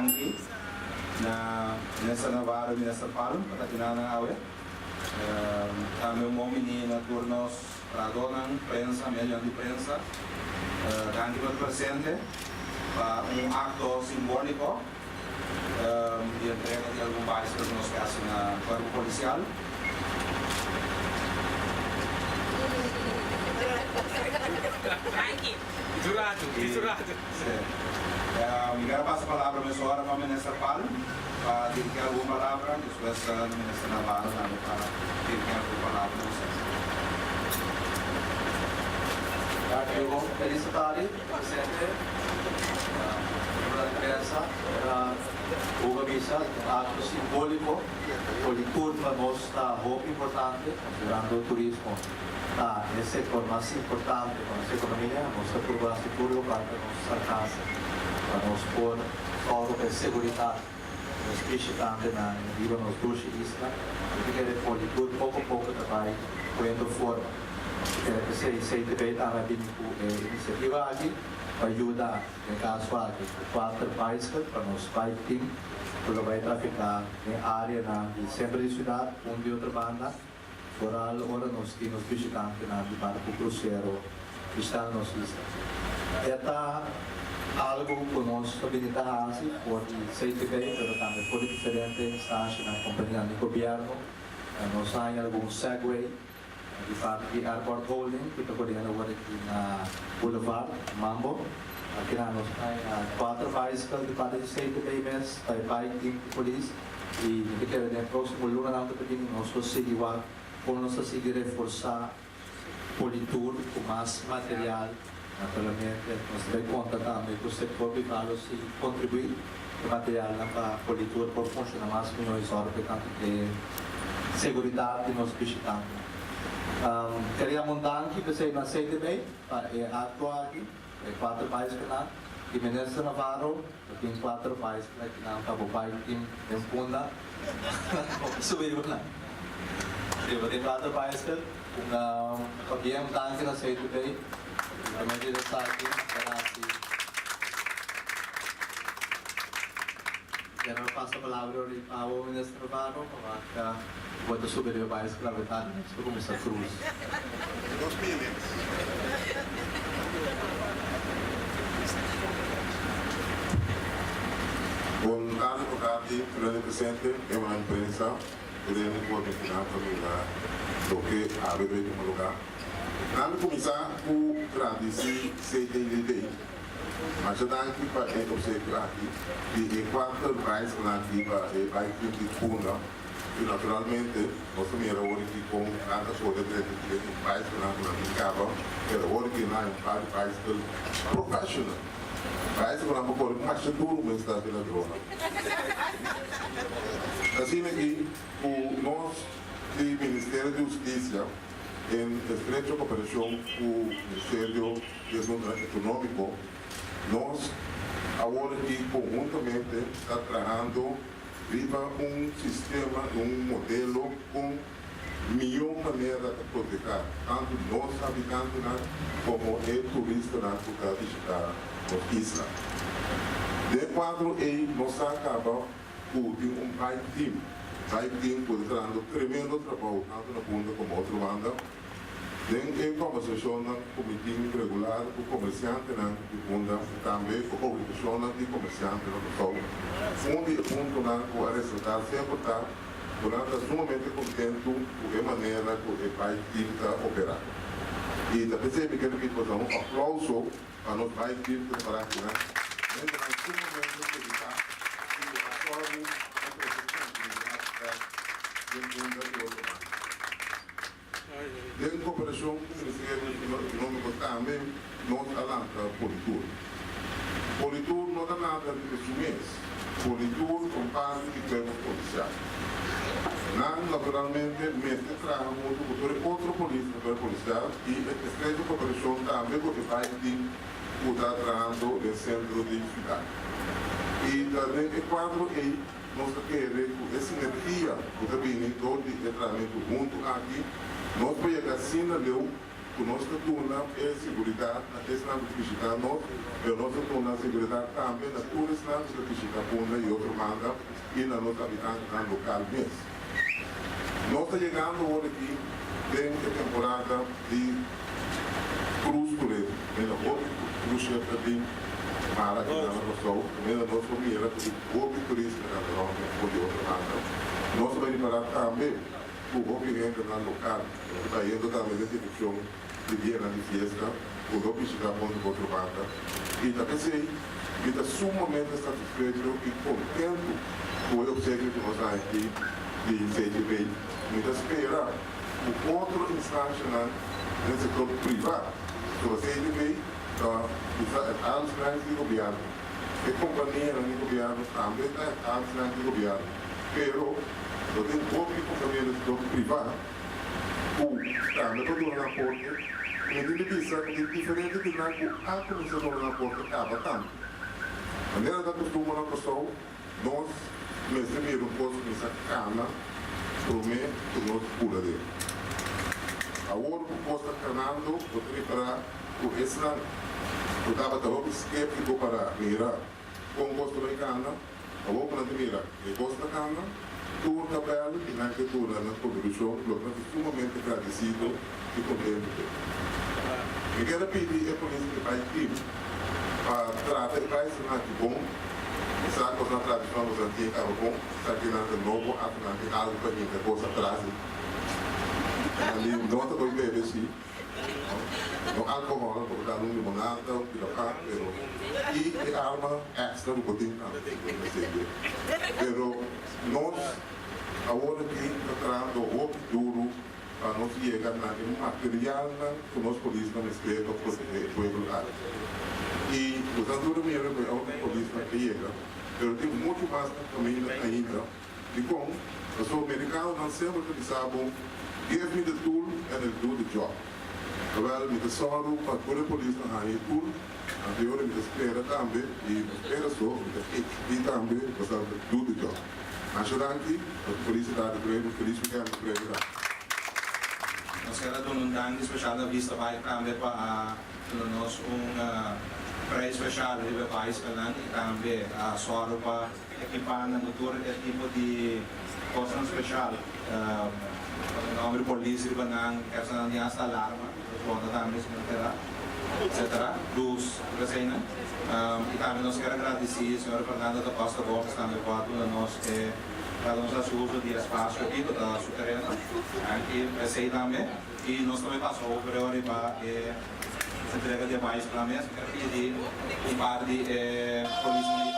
danki na Minister Navarro y Minister Palm pa ta kinanan awe. Tambe un bon bini na tur nos trahadornan, prensa, medionan di prensa. Danki pa ta presente pa un acto simbolico di entrega di algun bicycle cu nos ke haci na Cuerpo Policial. Mi ker a pasa palabra mesora pa Minister Palm pa dirigi algun palabra, despues na Minister Navarro tambe pa dirigi algun palabra na ustedes. Danki Hugo. Feliz tardi presente, miembronan di prensa. Manera Hugo a bisa, ta un acto simbolico. Politur pa nos ta hopi importante, considerando turismo ta e sector mas importante pa nos economia. Nos ta purba haci tur locual ta nos alcance pa nos por sòru pa e seguridad di nos bishitantenan riba nos dushi isla. Mi ta kere Politur poco poco ta bay coyendo forma. Mi kere p'esey CTB tambe a bini cu e iniciativa aki pa yuda den caso aki cu cuater bicycle pa nos bike team cu lo bay trafica den areanan di centro di ciudad un di otro banda. Foral ora nos tin nos bishitantenan di barku krusero bishitá nos isla. E ta algu ku nos ta bini ta hasi for di CTB pero tambe for di diferente instanshanan, kompanianan di gobièrnu. Nos a haña algun Segway di parti di Airport Holding ku ta koriendo awor aki na Boulevard Mambo. Akinan nos a haña kuater bicycle di parti di CTB mes pa e bike team di polis. I mi ta kere den e próksimo lunanan ku ta bini nos lo sigui wak kon nos ta sigui reforsá Politur ku mas material. Naturalmente nos ta bai konta tambe ku sektor privá lo sigui kontribuí ku materialnan pa Politur por funshoná mas mihó i sòru pa e tantu e seguridat di nos bishitantenan. Kere yama un danki p'esei na CTB pa e akto aki, pa e kuater baiskelnan i Minister Navarro. Bo tin cuater bicycle aki nan pa bo bike team den Punda. Bo por subi riba nan. Si, bo tin cuater bicycle. Un pabia un danki na CTB. Y pa medio di esaki ta haci. Kier a pasa palabra ori pa bo Minister Navarro pa wak bo ta subi riba bicycle awe tardi nos ta cuminsa cruise. Dos minutes. Bon tardi por tardi tur hende presente, miembronan di prensa, tur hende ku a bini pa mira loke awe ta bay tuma luga. Nan mi kuminsá ku gradisí CTDD. Masha danki pa e opsekio aki di e kuater reisnan aki pa e bai team di Punda. I naturalmente nos ta mira awor aki kon nan ta scoge drenta di e bicyclenan ku nan tin kaba, pero awor aki nan hay un par di bicycle professional. Bicyclenan por kore masha duro mes ta di ladronnan. Asina aki ku nos di Ministerio di Hustisia en estrecho koperashon ku Ministerio di Asuntonan Ekonómiko nos awor aki konhuntamente ta trahando Riba un sistema y un modelo con mihó manera ta proteha tanto nos habitantenan como e turistanan cu ta bishita nos isla. Den e cuadro ey nos sa caba cu tin un bike team, bike team cu ta trahando tremendo trabou tanto na Punda como otro banda. Den e kòmbersashonnan ku mi tin regular ku komersiantenan di Punda i tambe ku organisashonnan di komersiantenan Kòrsou, un di e puntonan ku a resaltá semper ta ku nan ta sumamente kontentu ku e manera ku e Bike Team ta operá. I ta p'esei mi ke ripiti pa duna un aplouso pa nos Bike Team ku ta pará akinan, hendenan sumamente dediká i ku a sòru pa trese trankilidat bèk den Punda i otro banda. Den koperashon ku Ministerio di Ekonómiko tambe nos a lanta Politur. Politur no ta nada riba su mes. Politur ta un parti di kuerpo polisial. Nan naturalmente mester traha huntu ku tur e otro polis den kuerpo polisial i e estrecho koperashon tambe ku e bai tin ku ta trahando den sentro di siudat. I ta den e kuadro ei. Nos ta kere ku e sinergia ku ta bini dor di e trahamentu huntu aki, nos por yega asina leu. ku nos ta duna e seguridat na esnan ku ta bishitá nos, pero nos ta duna seguridat tambe na tur esnan ku ta bishitá Punda i otro banda i na nos habitantenan lokal mes. Nos ta yegando awor aki den e temporada di cruise turismo. Mira hopi cruise ship ta bin para aki na Kòrsou. Mira nos por mira ku tin hopi turista ta anda rònt for di otro banda. Nos ta bai ripará tambe ku hopi hendenan lokal ku ta yendo tambe den direkshon di dianan di fiesta ku lo bishitá Ponte ku otro banda. I ta p'esei mi ta sumamente satisfecho i kontentu ku e opsekio ku nos a haña aki di CGB. Mi ta spera ku otro instanshanan den sektor privá, pasobra CGB ta bisa het armslength di gobièrnu. E kompanianan di gobièrnu tambe ta het armslength di gobièrnu, pero lo tin hopi kompania den sektor privá ku tambe por duna nan aporte. I mi tin di bisa ku tin diferente di nan ku a kuminsá duna nan aporte kaba tambe. Manera ta kustumber na Kòrsou, nos mester mira un kos kuminsá kana promé ku nos bula den. Awor ku kos ta kanando, bo ta ripará ku esnan ku tabata hopi sképtiko para mira kon kos ta bai kana, Awor ku nan ta mira e kos ta kanda, tur ta bèl i nan ke duna nan kontribushon, loke nan ta sumamente gradesido i kontentu p'e. Mi kier a pidi e polis di bai tim pa trata e paisanan aki bon. Mi sa kos nan tradishonal nos nan tin e kaba bon, sa ki nan ta nobo after nan tin algu pa hinka kos atras ei. Nan di no ta ko'i bebe si. No alcohol, bo por dal un limonada, un pila pan, pero y e arma extra cu bo tin tambe bo ta sende. Pero nos awor aki ta trahando hopi duro pa nos yega na e materialnan cu nos polisnan mester pa protege e pueblo aki. Y bo ta duro mira cu e auto polisnan a yega, pero tin mucho mas na caminda ainda. Dikon? Pasobra merikanonan semper ta bisa bo, Give me the tool and I'll do the job. Awèl, mi ta sòru pa tur e polisnan haña e tool, anto e ora mi ta spera tambe, i no spera so, mi ta eksigí tambe pa sa ta do the job. Masha danki pa tur polis ta di Bremen. Felis wikènt pa Bremen tambe. Nos kier a duna un danki speshal na Vista Bike tambe pa a duna nos un prijs speshal riba e baiskelnan i tambe a sòru pa Ekipá nan ku tur e tipo di kosnan speshal, nòmber di polis riba nan, kèrsnan di hasta alarma, ronda tambe si nan keda, etsetera, lus, tur eseinan. I tambe nos kier a gradisí señor Fernando da Costa Gomez tambe ku a duna nos e laga nos hasi uso di e spasio aki ku ta su tereno. Danki pa esei tambe. I nos tambe pasa over e ora riba e entrega di e baisplan mes. Mi kier pidi un par di e polisnan di.